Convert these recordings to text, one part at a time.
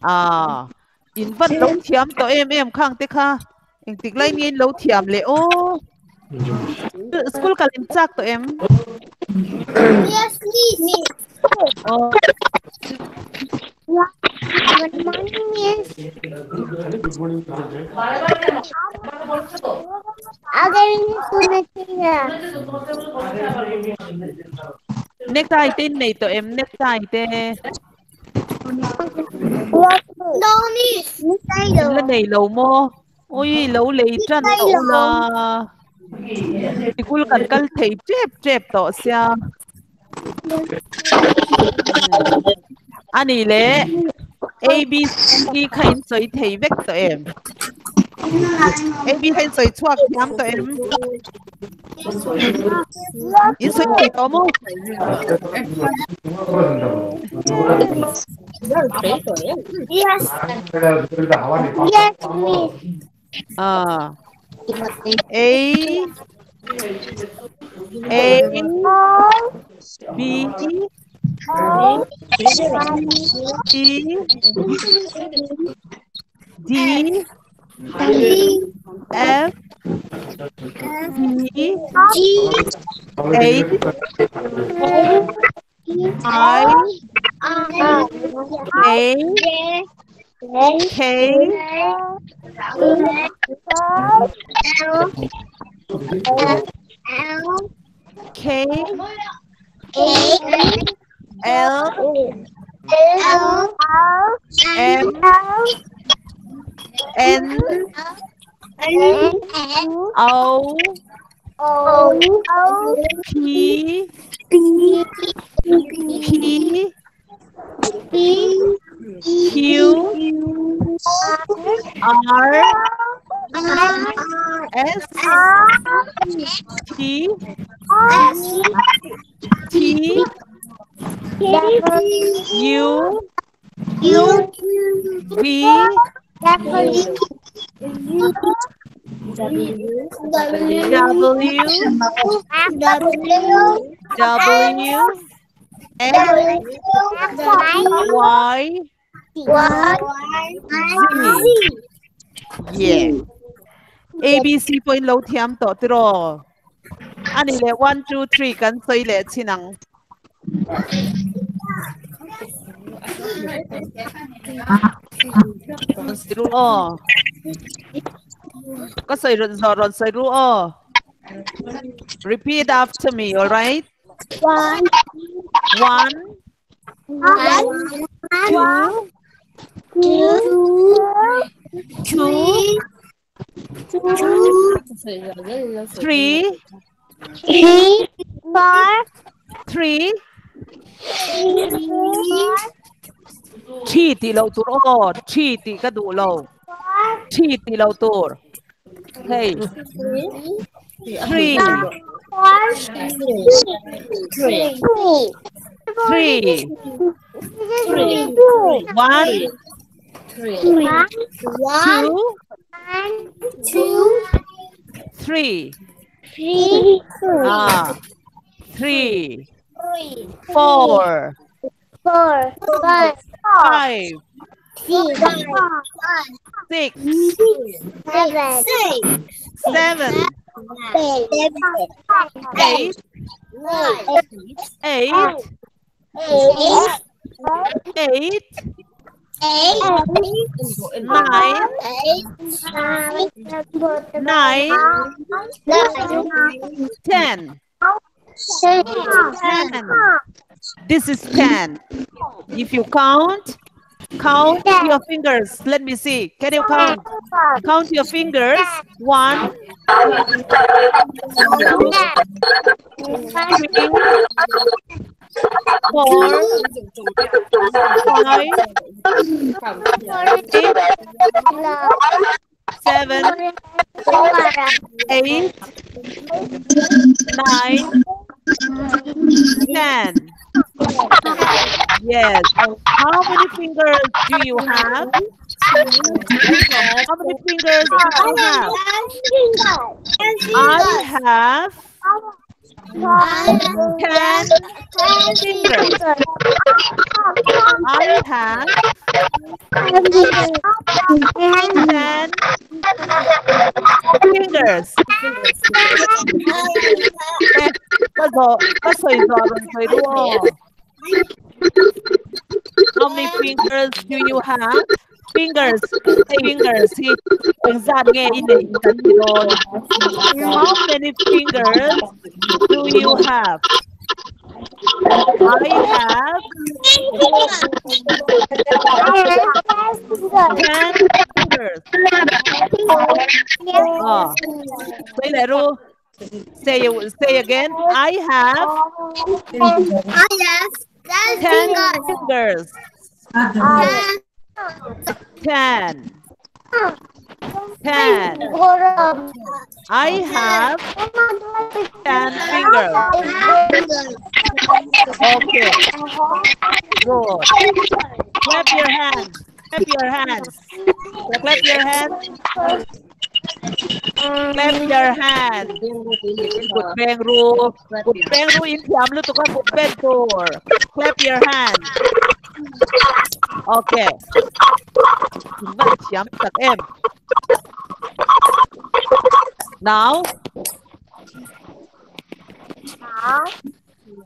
À, in van lo thiam tawh em em khang te kha engtik lai nge in lo thiam leh aw. School kal in chak tawh em? Yes, miss. Aw. Good morning, miss. Necktie te in nei tawh em? Necktie te. No, miss. In la nei lo maw? Ui, lo lei tan tawh ula. Sikul kan kal thei tep tep tawh sia. Ani le A B C D kha in sawi thei vek tawh em? A B kha in sawi chhuak thiam tawh em? In sawi thei tawh maw? Yes. Yes, miss. Ah. A A B C D F G H I J K K L M N O P P Q R S T T U V W W X Y Z. Yeah. A B C pawhin lo thiam tawh tiraw? Ani leh 1 2 3 kan sawi leh chin ang. Rawn sawi ru aw. Ka sawi rawn zawh rawn sawi ru aw. Repeat after me, all right? One, 1 one, 2 two, 2 two, 3 three, four, 3 three, Thi tih loh tur aw. Thi tih ka duh lo. Thi tih loh tur. Hei. 3 four, three, 3 three, 1 one, 2 two, 3 three, Ah. 3 4 four, five, 5 six, 6 seven, 7 eight, 8 8 eight, 8 eight, 9 9 10 10. This is 10. If you count, count your fingers. Let me see. Can you count? Count your fingers. 1, 2, 3, 4, 5, 6, 7, 8, 9, 10. Yes. How many fingers do you have? How many fingers do you have? I have 10 fingers. I have 10 fingers. How many fingers do you have? Fingers, fingers. How many fingers do you have? I have 10 fingers. Oh. Say again. I have 10 fingers. 10. 10. I have 10 fingers. Okay. Good. Clap your hands. Clap your hands. Clap your hands. Clap your hands. Good bang ru. Good bang ru in thiam lu tu ka good bang tur. Clap your hands. Okay. Now,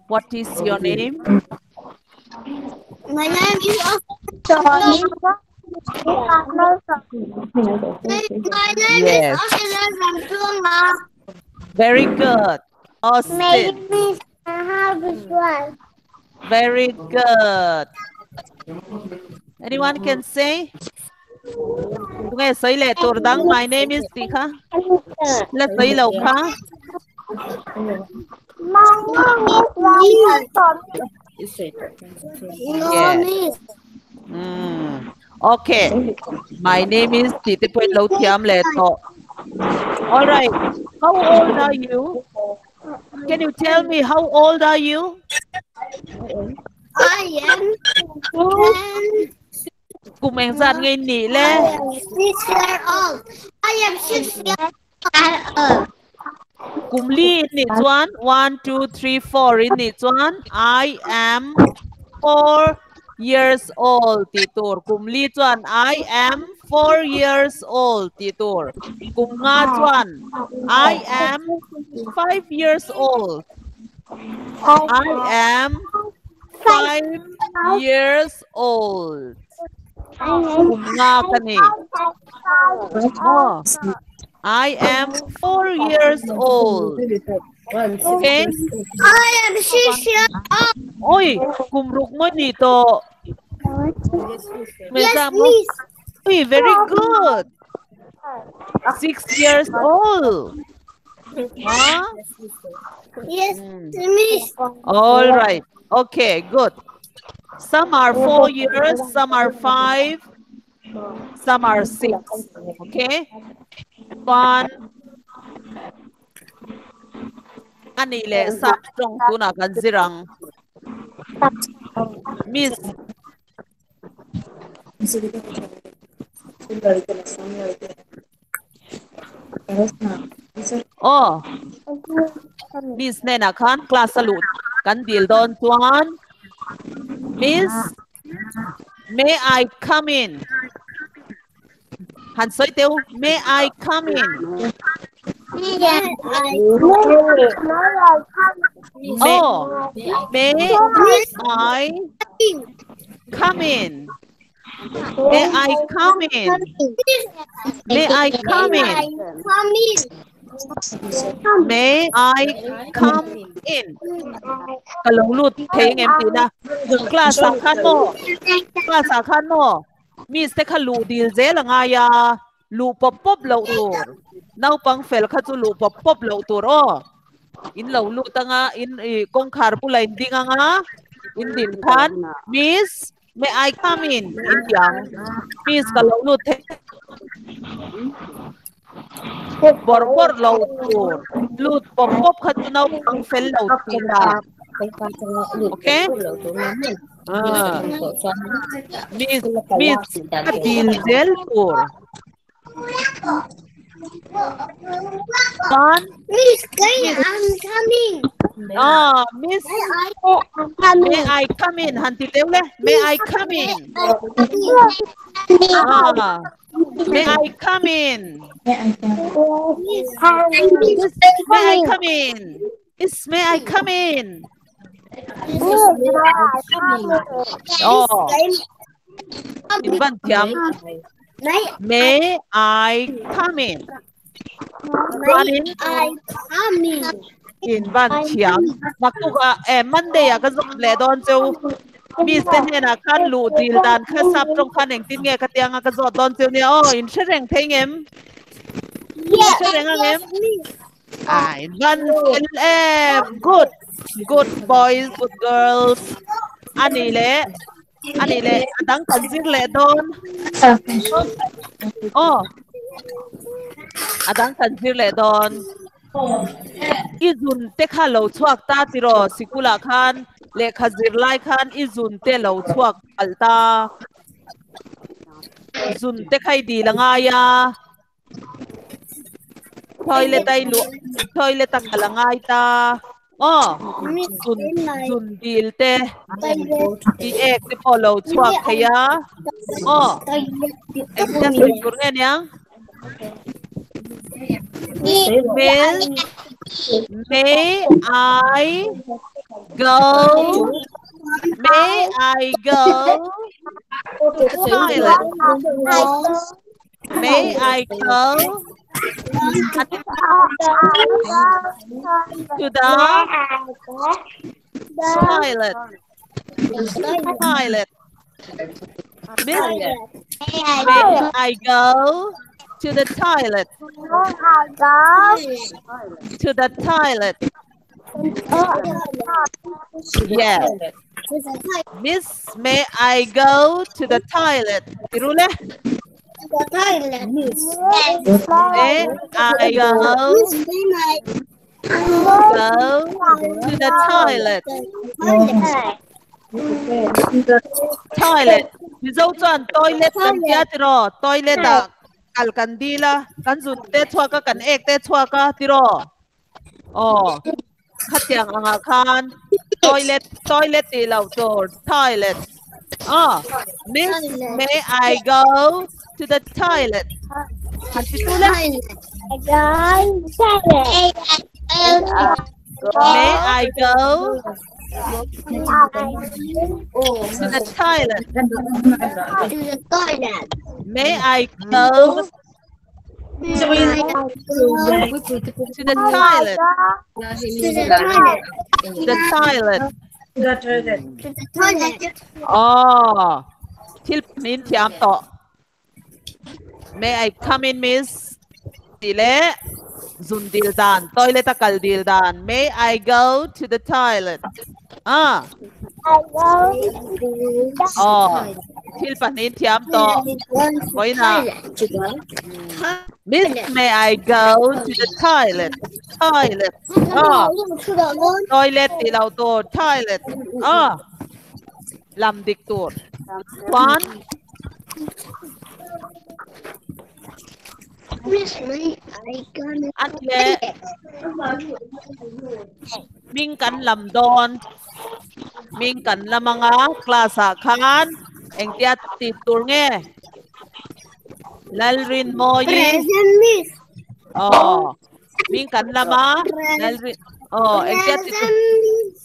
what is your name? My name is Austin. My name is Austin. Very good, Austin. Very good. Anyone can say? My name is Tika. Let's say Loka. Yes. Okay. My name is Titipoy Lotiam Leto. All right. How old are you? Can you tell me how old are you? I am 10. Cùng em giặt nghe nỉ lên. I am 6 years old. I am 6 years old. Cùng ly nỉ chuan. 1, 2, 3, 4 nỉ chuan. I am 4 years old. Tí tur. Cùng ly chuan. I am 4 years old. Tí tur. Cùng nga chuan. I am 5 years old. I am 5 years old. Oh, I am 4 years old. Okay. I am 6 years old. Oy, kumruk mo nito. Yes, miss. Oy, very good. 6 years old. Huh? Yes, miss. All right. Okay, good. Some are 4 years, some are 5, some are 6. Okay? One. Anile sap tong tuna kan zirang. Miss. Oh. Miss nena kan class salut. Kan dil don tuan. Miss, may I come in? Han soi teu, may I come in? Oh, may I come in? May I come in? May I come in? May I come in? Kalong lut thei ngem ti na. Class khan mo. Class khan mo. Miss te kha lu dil zel anga ya. Lu pop pop lo tur. Nau pang fel kha chu lu pop pop lo tur o. In lo lu tanga in kong khar pu lain ding anga. In din khan. Miss, may I come in? In yang. Miss kalong lut thei. Bor bor lo tur. Lut pop pop kha chu nau pang fel lo ti na. Okay? Miss, Miss, dil zel tur. One. Miss, I'm coming. Ah, Miss, may I come in? Han ti teu le. May I come in? Ah, may I come in? Miss, may I come in? Miss, may I come in? Oh, in van thiam. May I come in? May I come in? In van thiam. Naktuk a Monday a ka zok le don cheu. Miss te hena khan lu dil dan kha sap tong khan eng tin nge ka tianga ka zot don cheu nia. Oh, in shereng thei ngem. Yes, Shereng ang em. yes, miss. Ah, in van em. Good. Good boys, good girls. Ani le. Ani le. Adang kan zir le don. Oh. Adang kan zir le don. Izun te kha lo chuak ta tiro sikula khan le kha zir lai khan izun te lo chuak alta zun te khai di langa ya toilet ai lu toilet tak langai ta oh zun zun dil te ti ek te pho lo chuak thaya oh em ta sui tur nge nyang. Miss, may I go? May I go to the toilet? May I go to the toilet? Toilet. Miss, may I go to the toilet? To the toilet. Yes. Miss, may I go to the toilet? Tirule? May I go to the toilet? Toilet. Mizo chuan toilet kan tia tiro. Toilet a kal kan dila kan zun te chua ka kan ek te chua ka tiro. Oh, khatiang anga khan toilet toilet ti lo tur toilet. Ah, Miss, may I go to the toilet? Han ti tu le. May I go to the toilet? To the toilet. May I go to the toilet? To the toilet. The toilet. To the toilet. Oh, thil min thiam to. May I come in, Miss? Tile zun dil dan toilet a kal dil dan. May I go to the toilet? Ah. Oh, thil panin thiam to. Boina. Miss, may I go to the toilet? Toilet. Oh, toilet ti lo tur toilet. Ah. Lam dik tur. One. Miss, may I go Anh le ming kan lam don. Ming kan lamanga class a khan eng tia ti tur nge. Lalrin mo yi. Present, Miss. Oh, ming kan lama lalrin. Oh, eng tia ti tur. Present, Miss.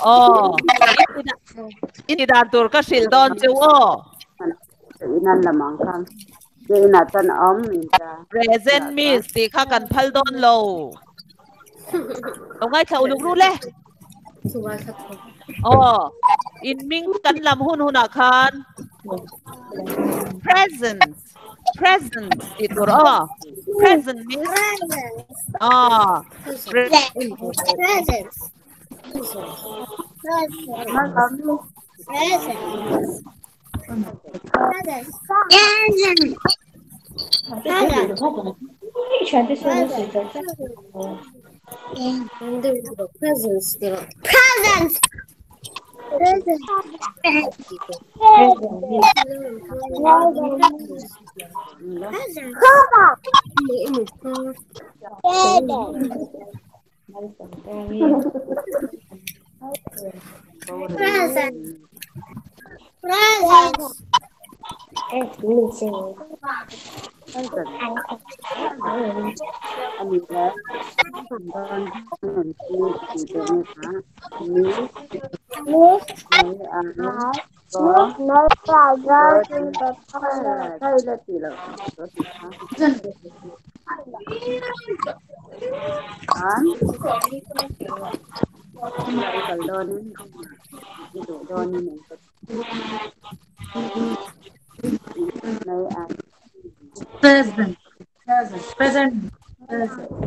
Oh, ini dan tur ka sil don chu o. Inan lamang khan. Ina tan om inta. Present Miss ti kha kan phal don lo. Ông ai thầu lục ru le. Oh, in ming kan lam hun hun a khan. Present. Present ti tur o. Present Miss. Ah, Present. Present. Present. Present. Present. Present. Present. Present. Present. Present. Present. Present.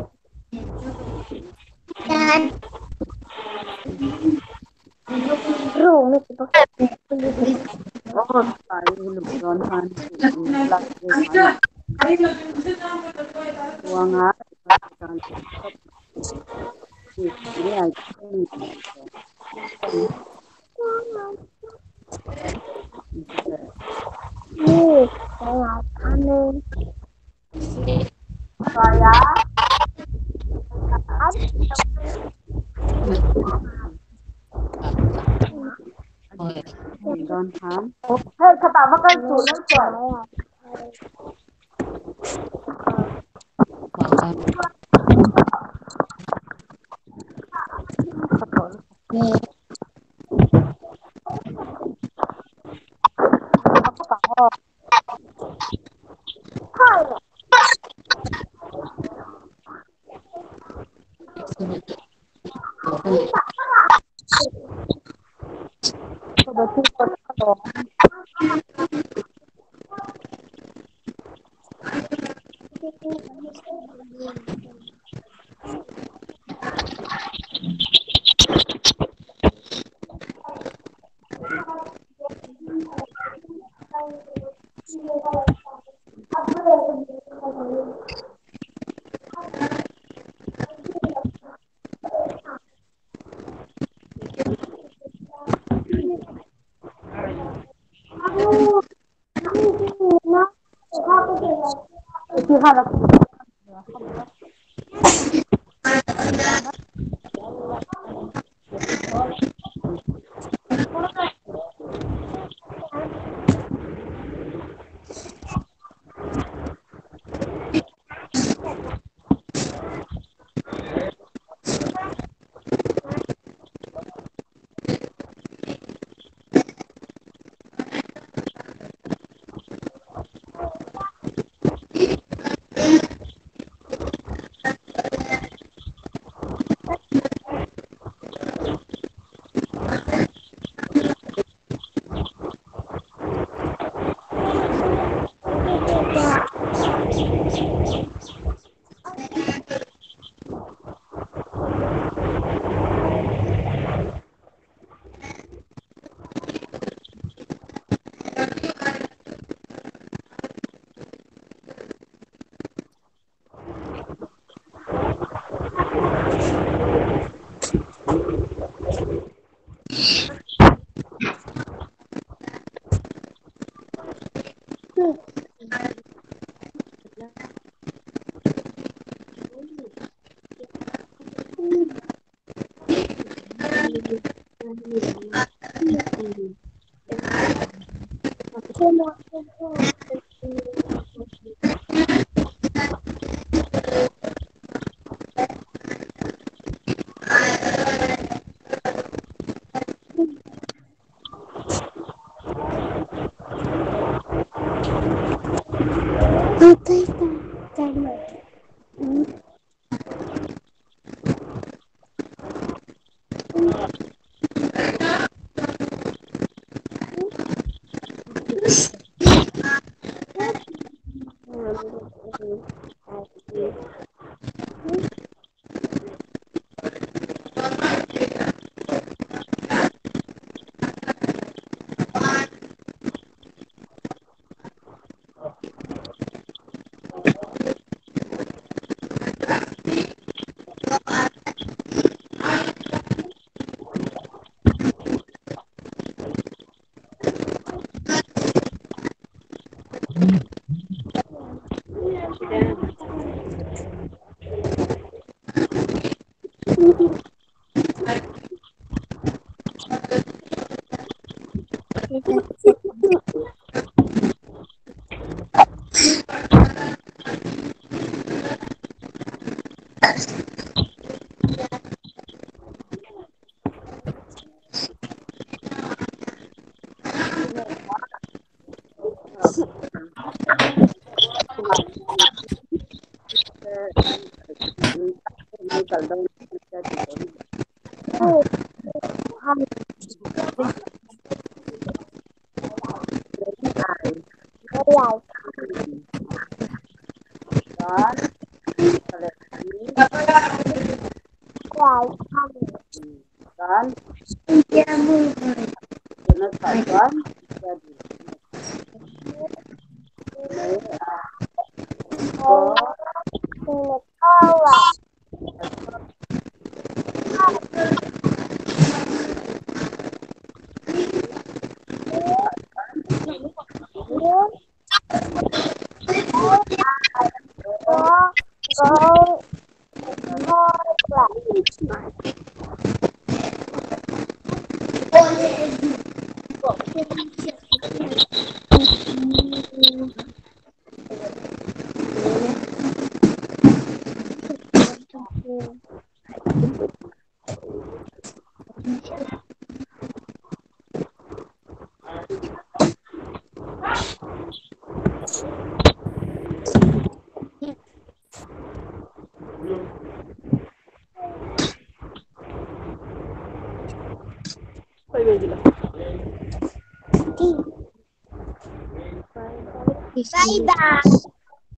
Bye bye.